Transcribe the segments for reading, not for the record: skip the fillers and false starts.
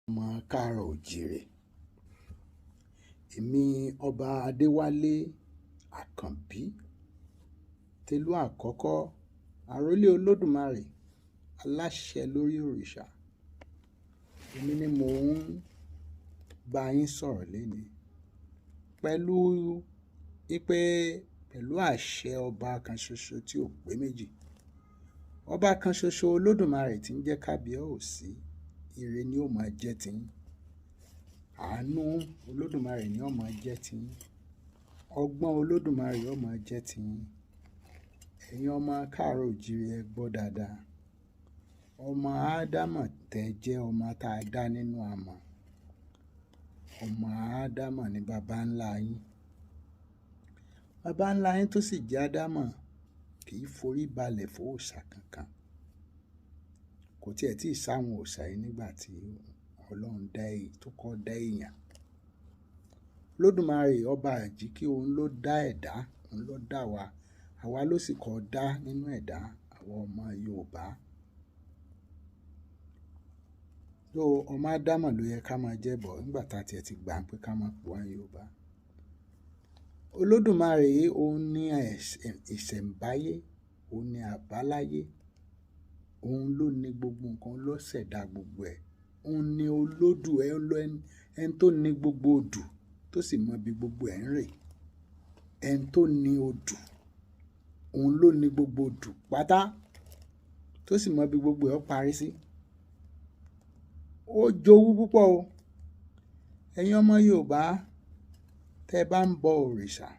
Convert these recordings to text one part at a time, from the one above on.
Ọmọ káàárọ̀ oòjíire. Èmi Ọba Adéwálé Àkànbí, Télú àkọ́kọ́, àrólé Olódùmarè, aláṣẹ lórí òrìṣà. Èmi ni mò ń bá yín sọ̀rọ̀ lénìí pẹ̀lú wípé pẹ̀lú àṣẹ ọba kan ṣoṣo tí ò pé méjì. Ọba kan ṣoṣo Olódùmarè tí ń jẹ́ Kábíyèsí, ire ni ó máa jẹ́ tiyín. Àánú Olódùmarè ni ó máa jẹ́ tiyín. Ọgbọ́n Olódùmarè ó máa jẹ́ tiyín. Ẹ̀yin ọmọ káàárọ̀ oòjíire, ẹ gbọ́ dáadáa. Ọmọ Ádámọ̀ tẹ́ jẹ́ ọmọ tá a dá nínú amọ̀. Ọmọ Ádámọ̀ ni baba ńlá yín. Baba ńlá yín tó sì jẹ́ Ádámọ̀ kì í forí balẹ̀ fún òòṣà kankan. Kò tiẹ̀ tí ì sáwọn òòṣà yìí nígbà tí Ọlọ́run dá èyí tó kọ́ dá èèyàn. Olódùmarè ọba àjíkí òun ló dá ẹ̀dá, òun ló dá wa. Àwa ló sì kọ́ dá nínú ẹ̀dá, àwa ọmọ Yorùbá. Though ọmọ Ádámọ̀ ló yẹ ká máa jẹ́ bọ̀ nígbà tá tiẹ̀ ti gbà pé ká máa pè wá ní Yorùbá. Olódùmarè yìí òun ní ìṣẹ̀ǹbáyé, òun ní àbáláyé, òun ló ní gbogbo nǹkan, ló ṣẹ̀dá gbogbo ẹ̀. Òun ní olódù ẹ, ẹni tó ní gbogbo odù tó sì mọ ibi gbogbo ẹ̀ ń rè. Ẹni tó ní odù, òun ló ní gbogbo odù pátá tó sì mọ ibi gbogbo ẹ̀ ó parí sí. Ó jowú púpọ̀ o. Ẹ̀yin ọmọ Yorùbá, tẹ́ ẹ bá ń bọ òrìṣà,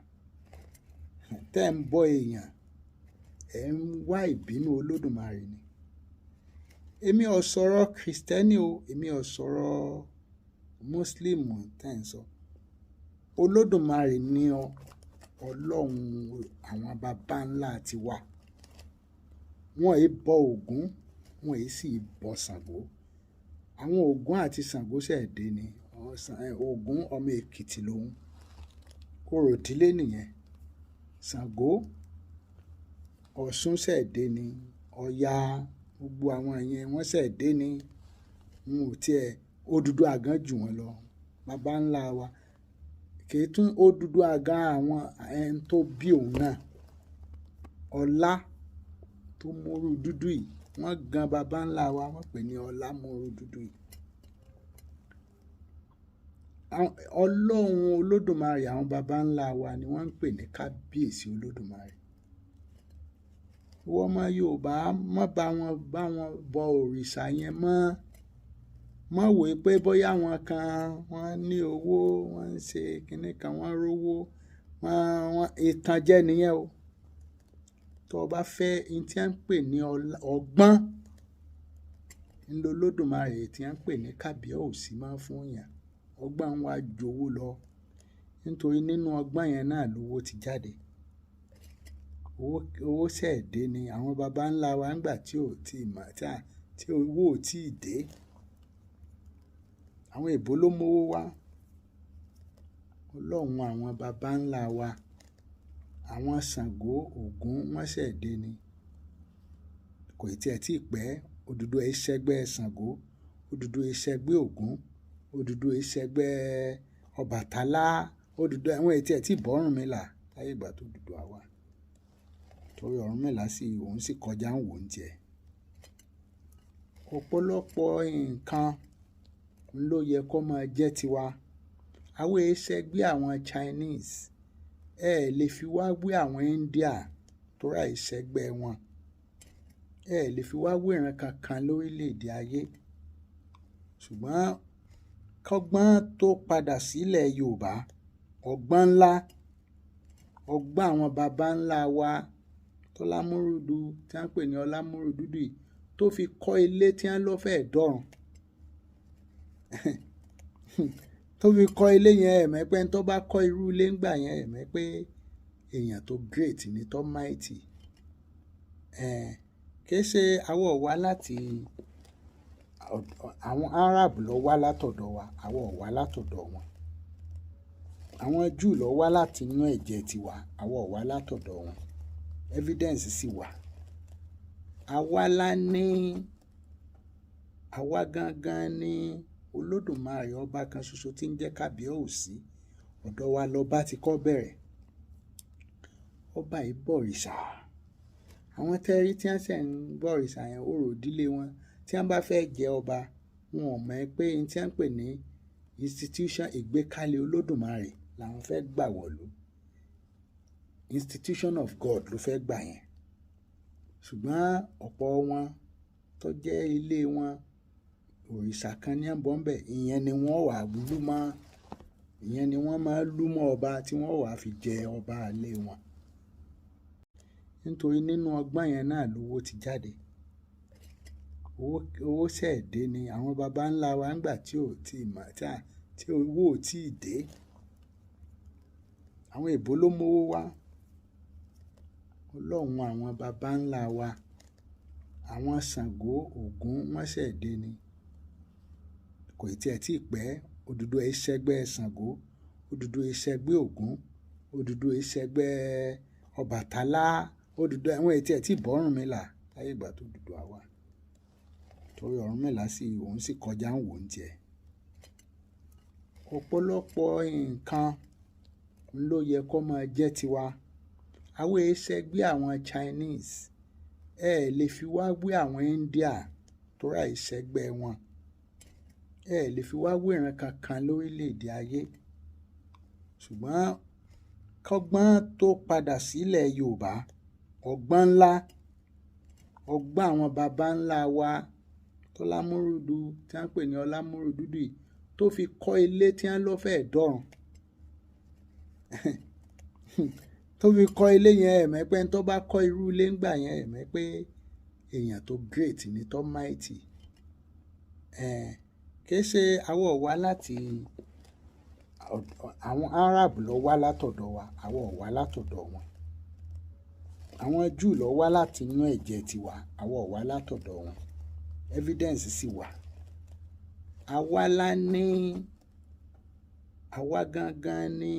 tẹ́ ẹ ń bọ èèyàn, ẹ̀ ń wá ìbínú Olódùmarè ni. Èmi ò sọ̀rọ̀ Krìstẹ́nì o, èmi ò sọ̀rọ̀ Mùsùlùmí tẹ́ ẹ̀ ń sọ. Olódùmarè ni Ọlọ́run àwọn baba ńlá tiwa. Wọn è bọ Ògún, wọn è sì bọ Ṣàngó. Àwọn Ògún àti Ṣàngó ṣẹ̀ dé ni. Ògún ọmọ Èkìtì lòun. Orò ìdílé nìyẹn. Ṣàngó, Ọ̀ṣun ṣẹ̀ dé ni. Ọya, gbogbo àwọn yẹn wọ́n ṣẹ̀ dé ni. N ò tiẹ̀, Odùduwà gan jù wọ́n lọ. Baba ńlá wa. Kì í tún Odùduwà gan àwọn ẹni tó bí òun náà. Ọlá tó móru dúdú yìí, wọ́n gan baba ńlá wa, wọ́n pè ní Ọlá móru dúdú yìí. Ọlọ́run Olódùmarè àwọn baba ńlá wa ni wọ́n ń pè ní Kábíyèsí Olódùmarè. Ìwọ ọmọ Yorùbá, má bá wọn bọ òrìṣà yẹn mọ́. Má wò pé bóyá àwọn kan wọ́n ní owó, wọ́n ń ṣe kíní kan, wọ́n rówó, wọ́n ìtànjẹ nìyẹn o. Tó o bá fẹ́ ohun tí a ń pè ní ọgbọ́n, ń lo Olódùmarè tí a ń pè ní Kábíyèsí máa ń fún èèyàn. Ọgbọ́n wa ju owó lọ. Nítorí nínú ọgbọ́n yẹn náà lówó ti jáde. Owó ṣẹ̀ dé ni àwọn baba ńlá wa nígbà tí ò tí ì mọ̀, tí owó ò tí ì dé. Àwọn èbó ló mú owó wá. Ọlọ́run àwọn baba ńlá wa, àwọn Ṣàngó, Ògún wọ́n ṣẹ̀ dé ni. Kò ì tiẹ̀ tí ì pẹ́. Odùduwà é ṣẹgbẹ́ Ṣàngó, Odùduwà é ṣẹgbẹ́ Ògún, Odùduwà é ṣẹgbẹ́ Ọbàtálá, Odùduwà wọ́n ì tiẹ̀ tí ì bọ Ọ̀rúnmìlà láyé ìgbà tó Odùduwà wà. Torí Ọ̀rúnmìlà sì òun sì kọjá ń wò ń tiẹ̀. Ọ̀pọ̀lọpọ̀ nǹkan ló yẹ kó máa jẹ́ tiwa. Àwa é ṣẹgbẹ́ àwọn Chinese. Ẹ lè fi wá wé àwọn India torí àìṣẹgbẹ́ wọn. Ẹ lè fi wá wé ìran kankan lórílẹ̀ èdè ayé. Ṣùgbọ́n kọ́gbọ́n tó padà sílẹ̀ Yorùbá, ọgbọ́n ńlá, ọgbọ́n àwọn baba ńlá wa tó lámúrúdu tí wọ́n ń pè ní Ọlámúrúdúdú yìí tó fi kọ́ ilé tí wọ́n lọ fẹ́ dọ́run. Tó fi kọ́ ilé yẹn, ẹ mọ̀ pé ẹni tó bá kọ́ irú ilé ńgbà yẹn, ẹ mọ̀ pé èèyàn tó great ni, tó mighty. Kì í ṣe àwa ò wá láti àwọn Arab ló wá látọ̀dọ̀ wa, àwa ò wá látọ̀dọ̀ wọn. Àwọn Jew ló wá láti inú ẹ̀jẹ̀ tiwa, àwa ò wá látọ̀dọ̀ wọn. Evidence sì wà. Àwa la ní, àwa gangan ní Olódùmarè ọba kan ṣoṣo tí ń jẹ́ Kábíyèsí, ọ̀dọ̀ wa lọba ti kọ́ bẹ̀rẹ̀. Ọba yìí bọ̀rìṣà. Àwọn tẹ́rí tí wọ́n ṣẹ̀ ń bọ̀rìṣà yẹn, orò ìdílé wọn tí wọ́n bá fẹ́ jẹ ọba, wọn ò mọ̀ pé n tí wọ́n ń pè ní institution ìgbékalẹ̀ Olódùmarè làwọn fẹ́ gbà wọ̀lú. Institution of God ló fẹ́ gbà yẹn. Ṣùgbọ́n ọ̀pọ̀ wọn tó jẹ́ ilé wọn, òrìṣà kan ní ń bọ̀ ń bẹ̀, ìyẹn ni wọ́n wà lú mọ́, ìyẹn ni wọ́n máa lú mọ́ ọba tí wọ́n wà fi jẹ ọba ilé wọn. Nítorí nínú ọgbọ́n yẹn náà lówó ti jáde. Owó ṣẹ̀ dé ni àwọn baba ńlá wa ńgbà tí ò tí ì mọ̀, tí owó ò tí ì dé. Àwọn èbó ló mú owó wá. Ọlọ́run àwọn baba ńlá wa, àwọn Ṣàngó, Ògún wọ́n ṣẹ̀ dé ni. Kò ì tí ẹ tí pẹ́. Odùduwà é ṣẹgbẹ́ Ṣàngó, Odùduwà é ṣẹgbẹ́ Ògún, Odùduwà é ṣẹgbẹ́ Ọbàtálá, Odùduwà àwọn èyí tí ẹ tí bọ́ Ọ̀rúnmìlà láyé ìgbà tó Odùduwà wà. Torí Ọ̀rúnmìlà sì òun sì kọjá ń wò ń tiẹ̀. Ọ̀pọ̀lọpọ̀ nǹkan ló yẹ kó máa jẹ́ tiwa. Àwọn é ṣẹgbẹ́ àwọn Chinese, ẹ lè fi wá wé àwọn India torí àìṣẹgbẹ́ wọn. Ẹ lè fi wá wé ìran kankan lórílẹ̀ èdè ayé. Ṣùgbọ́n kọ́gbọ́n tó padà sílẹ̀ Yorùbá, ọgbọ́n ńlá, ọgbọ́n àwọn baba ńlá wa tó Lámúrúdu tí wọ́n ń pè ní Ọlámúrúdú yìí tó fi kọ́ ilé tí wọ́n lọ fẹ́ dọ́run. Tó fi kọ́ ilé yẹn, ẹ mọ̀ pé ẹni tó bá kọ́ irú ilé ńgbà yẹn, ẹ mọ̀ pé èèyàn tó great ni, tó mighty. Kì í ṣe àwa wá láti àwọn Arab ló wá látọ̀dọ̀ wa, àwa ò wá látọ̀dọ̀ wọn. Àwọn Jew ló wá láti inú ẹ̀jẹ̀ tiwa, àwa ò wá látọ̀dọ̀ wọn. Evidence sì wà. Àwa la ní, àwa gangan ní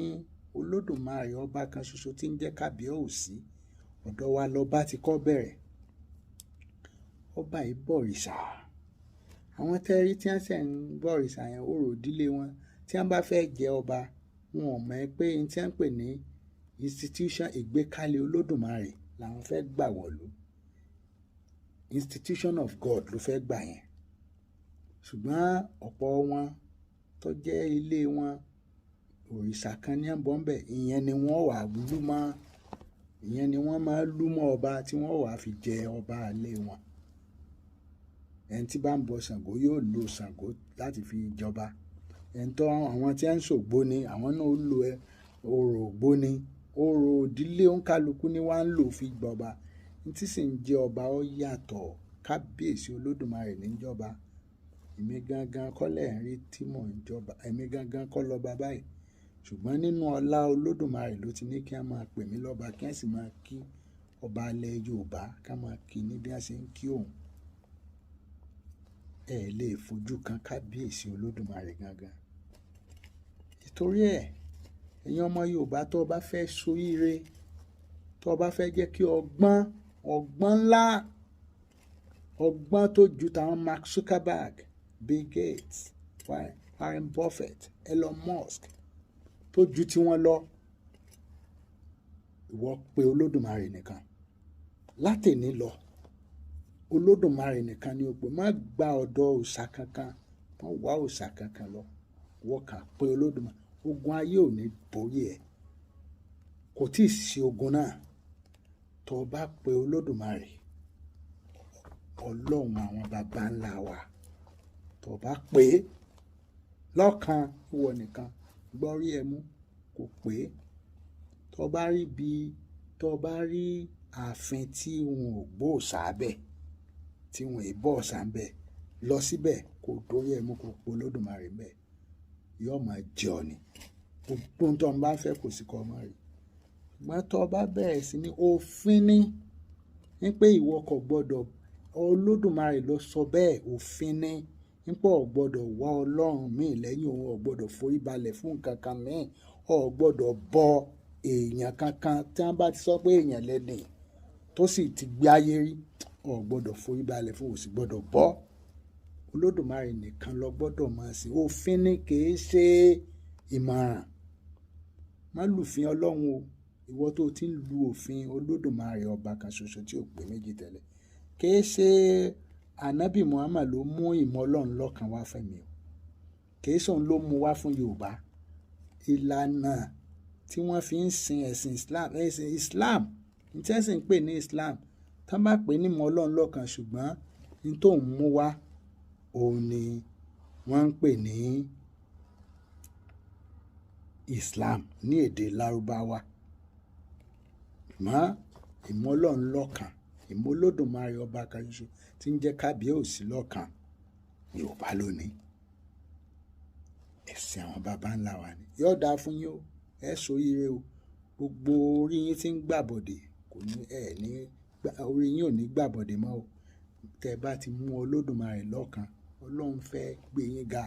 Olódùmarè ọba kan ṣoṣo tí ń jẹ́ Kábíyèsí, ọ̀dọ̀ wa lọba ti kọ́ bẹ̀rẹ̀. Ọba yìí bọ̀rìṣà. Àwọn tẹ́rí tí wọ́n ṣẹ̀ ń bọ̀rìṣà yẹn, orò ìdílé wọn tí wọ́n bá fẹ́ jẹ ọba, wọn ò mọ̀ pé n tí wọ́n ń pè ní institution ìgbékalẹ̀ Olódùmarè làwọn fẹ́ gbà wọ̀lú. Institution of God ló fẹ́ gbà yẹn. Ṣùgbọ́n ọ̀pọ̀ wọn tó jẹ́ ilé wọn, òrìṣà kan ní ń bọ̀ ń bẹ̀, ìyẹn ni wọ́n wà lú mọ́, ìyẹn ni wọ́n máa lú mọ́ ọba tí wọ́n wà fi jẹ ọba ilé wọn. Ẹni tí bá ń bọ Ṣàngó yóò lo Ṣàngó láti fi jọba. Ẹni tó àwọn tí ń ṣògbóni, àwọn náà ó lo orò ògbóni, orò ìdílé òǹkálukú ni wọ́n ń lò fi gbọba. N tí sì ń jẹ ọba ó yàtọ̀. Kábíyèsí Olódùmarè ní ń jọba. Èmi gangan kọ́ lẹ̀ ń rí tí mò ń jọba. Èmi gangan kọ́ lọba báyìí. Ṣùgbọ́n nínú ọlá Olódùmarè ló ti ní kí a máa pè mí lọ́ba, kí a sì máa kí ọba ilẹ̀ Yorùbá, ká máa kí ní bí a ṣe ń kí òun. Ẹ lè fojú kan Kábíyèsí Olódùmarè gangan. Nítorí ẹ, ẹ̀yin ọmọ Yorùbá tó bá fẹ́ soríire, tó bá fẹ́ jẹ́ kí ọgbọ́n, ọgbọ́n ńlá, ọgbọ́n tó ju tàwọn Mark Zuckerberg, Bill Gates, Warren Buffett, Elon Musk tó ju tí wọ́n lọ, ìwọ pé Olódùmarè nìkan. Látẹ̀ní lọ, Olódùmarè nìkan ni o pè. Má gba ọ̀dọ̀ òòṣà kankan, má wá òòṣà kankan lọ. Ìwọ kàn pé Olódùmarè. Ogun ayé ò ní borí ẹ. Kò tíì sí ogun náà. Tó bá pe Olódùmarè, Ọlọ́run àwọn baba ńlá wa, tó bá pè é lọ́kàn ìwọ nìkan, gbọ́rí ẹ mú kò pé. Tó bá rí bí, tó bá rí ààfin tí wọn ò gbó òòṣà bẹ́ẹ̀, tí wọn ì bọ òòṣà ń bẹ, lọ síbẹ̀ kó dórí ẹ mú kó pe Olódùmarè ń bẹ. Yóò máa jẹ ọ ni. Gbogbo ohun tó ń bá fẹ́ kò sí kó má rí. Ṣùgbọ́n tó bá bẹ̀rẹ̀ sí ní òfin ní, ní pé ìwọ kò gbọdọ̀, Olódùmarè ló sọ bẹ́ẹ̀, òfin ní, ní pé ò gbọdọ̀ wá Ọlọ́run míì lẹ́yìn òun, ò gbọdọ̀ forí balẹ̀ fún nǹkan kan míì, ò gbọdọ̀ bọ èèyàn kankan tí wọ́n bá ti sọ pé èèyàn lẹ́ni tó sì ti gbé ayé rí, ò gbọdọ̀ forí balẹ̀ fún, ò sì gbọdọ̀ bọ́. Olódùmarè nìkan ló gbọ́dọ̀ máa sìn. Òfin ni, kì í ṣe ìmọ̀ràn. Má lùfin Ọlọ́run o. Ìwọ tó ti ń lu òfin Olódùmarè ọba kan ṣoṣo tí ò pé méjì tẹ́lẹ̀. Kì í ṣe Ànábì Muhammad ló mú ìmọ̀ Ọlọ́run lọ́kan wá fún mi o. Kì í ṣe òun ló mú wá fún Yorùbá. Ìlànà tí wọ́n fi ń sin ẹ̀sìn Islam, ẹ̀sìn Islam, ní tí ẹ̀sìn ń pè ní Islam, tí wọ́n bá pè ní ìmọ̀ Ọlọ́run lọ́kan, ṣùgbọ́n ní tó ń mú wá, òun ni wọ́n ń pè ní Islam ní èdè Lárúbáwá. Ṣùgbọ́n ìmọ̀ Ọlọ́run lọ́kan, ìmọ̀ Olódùmarè ọba kan ṣoṣo tí ń jẹ́ kábíyèsí lọ́kan, Yorùbá ló ní. Ẹ̀sìn àwọn baba ńlá wa ni. Yóò dáa fún yín o. Ẹ ṣoríire o. Gbogbo orí yín tí ń gbàbọ̀dè kò ní, ẹ ní, orí yín ò ní gbàbọ̀dè mọ́ o. Tẹ bá ti mú Olódùmarè lọ́kan, Ọlọ́run fẹ́ gbé yín ga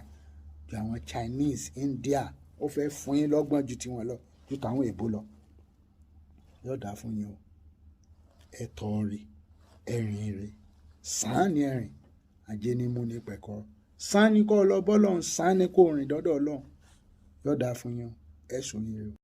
ju àwọn Chinese, India. Ó fẹ́ fún yín lọ́gbọ́n ju tiwọn lọ, ju tàwọn èèbó lọ. Yóò dáa fún yín o. Ẹ tọ́ ire, ẹ rìn ire, sàn ní ẹ̀rìn, ajé ní mú ní pẹ̀kọ́rọ́. Sàn ní kó lọ bọ́ Ọlọ́run, sàn ní kó rìn dọ́dọ̀ Ọlọ́run. Yóò dáa fún yín o. Ẹ ṣoríire o.